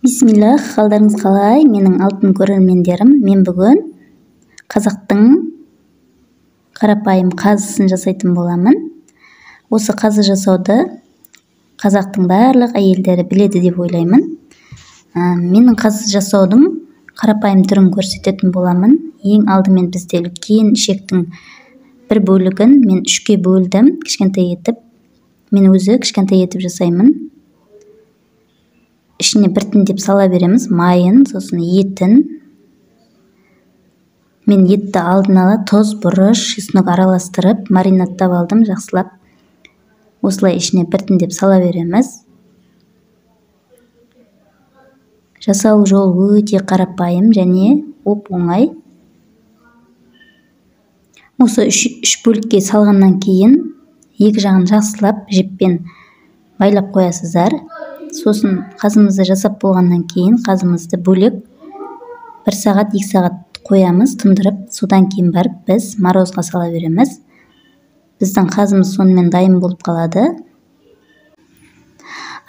Бисмиллах, қалдарыңыз қалай, менің алтын көрермендерім? Мен бүгін қазақтың қарапайым қазысын жасайтын боламын. Осы қазы жасауды қазақтың барлық әйелдері біледі деп ойлаймын. Менің қазы жасаудың қарапайым түрін көрсететін боламын. Ең алдымен бізде үлкен ішектің бір бөлігін мен үшке бөлдім, кішкентай етіп. Мен өзі кішкентай етіп жасаймын. Ішіне біртіндеп сала береміз майын, сосын етін. Мен етті алдын ала тұз, бұрыш, чеснок араластырып маринадтап алдым жақсылап. Осылай ішіне біртіндеп сала береміз. Жасау жол өте қарапайым және оп-оңай. Осы үш бөлікке салғаннан кейін екі жағын жақсылап жіппен байлап қоясыздар. Сосын қазымызды жасап болғаннан кейін қазымызды бөлек 1 сағат, 2 сағат қоямыз, тындырып, содан кейін барып біз морозға сала береміз. Біздің қазымыз сонымен дайын болып қалады.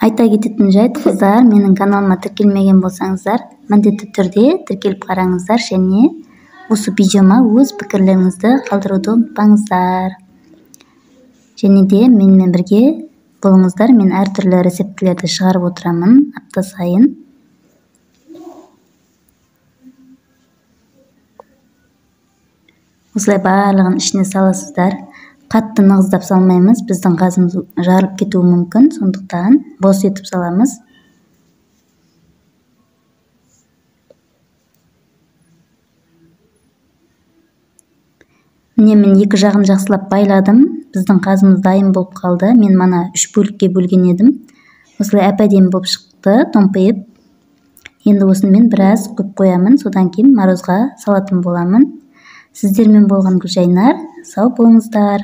Айта кететін жайт, қыздар, менің каналыма тіркелмеген болсаңыздар, міндетті түрде тіркеліп қараңыздар және осы видеома өз пікірлеріңізді қалдыруды ұмытпаңыздар. Және де менімен бірге болыңыздар, мен әртүрлі рецептілерді шығарып отырамын апта сайын. Осылай барлығын ішіне саласыздар. Қатты нығыздап салмаймыз, біздің қазымыз жарылып кетуі мүмкін, сондықтан бос етіп саламыз. Міне, мен екі жағын жақсылап байладым. Біздің қазымыз дайын болып қалды. Мен мана 3 бөлікке бөлген едім. Осылай әп-әдемі болып шықты, томпиып. Енді осыны мен біраз қойып қоямын, содан кейін морозға салатын боламын. Сіздермен болған Гүлжайнар, сау болыңыздар.